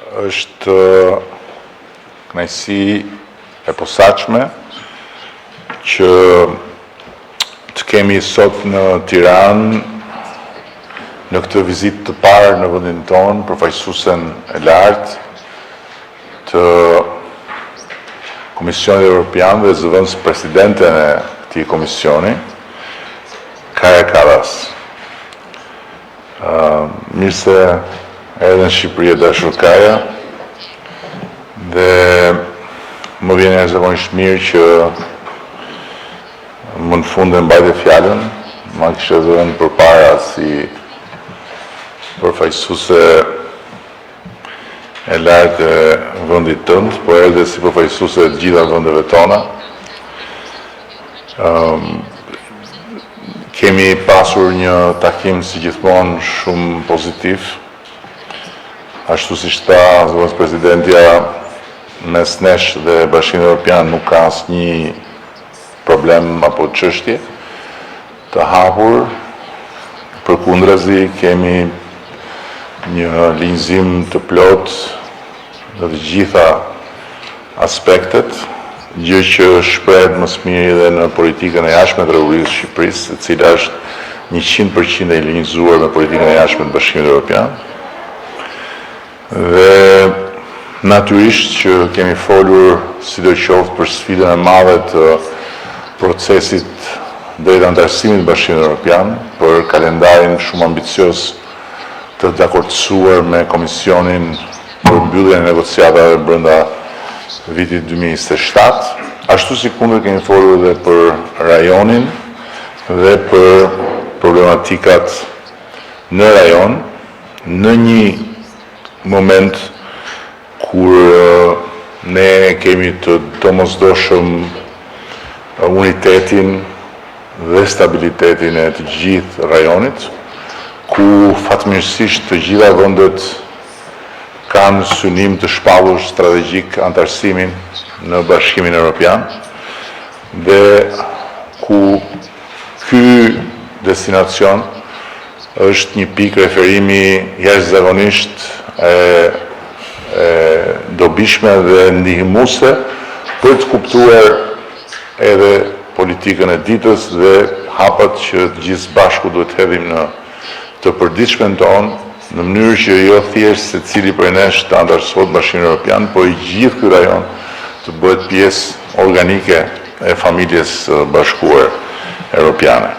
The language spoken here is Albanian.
Është kënaqësi e posaçme që të kemi sot në Tiranë në këtë vizitë të parë në vendin tonë përfaqësuesen e lartë të Komisionit Evropian dhe zëvendëspresidenten e këtij komisioni, Kaja Kallas. Mirë se erdhe në Shqipëri e dashur Kaja dhe më vjen jashtëzakonisht mirë që më në fund e mbajte fjalën, ma kishe dhënë përpara si përfaqësuese e lartë e vendit tënd, por erdhe si përfaqësuese e të gjitha vendeve tona. Kemi pasur një takim si gjithmonë shumë pozitiv. Ashtu siç tha zëvendëspresidentja, mes nesh dhe Bashkimit Evropian nuk ka asnjë problem apo çështje të hapur, përkundrazi kemi një linjëzim të plotë në të gjitha aspektet, gjë që shprehet më së miri edhe në politikën e jashtme të Republikës së Shqipërisë, e cila është 100% e linjëzuar me politikën e jashtme të Bashkimit Evropian. Dhe natyrisht që kemi folur sidoqoftë për sfidën e madhe të procesit drejt anëtarësimit në Bashkimin Evropian, për kalendarin shumë ambicioz të dakordësuar me Komisionin për mbylljen e negociatave brenda vitit 2027, ashtu sikundër kemi folur edhe për rajonin dhe për problematikat në rajon, në një moment kur ne kemi të domosdoshëm unitetin dhe stabilitetin e të gjithë rajonit, ku fatmirësisht të gjitha vendet kanë synim të shpallur strategjik anëtarësimin në Bashkimin Evropian dhe ku ky destinacion është një pikë referimi jashtëzakonisht e dobishme dhe ndihmuese për të kuptuar edhe politikën e ditës dhe hapat që të gjithë së bashku duhet të hedhim në të përditshmen tonë, në mënyrë që jo thjesht secili prej nesh të anëtarësohet në Bashkimin Evropian, por i gjithë ky rajon të bëhet pjesë organike e familjes së bashkuar europiane.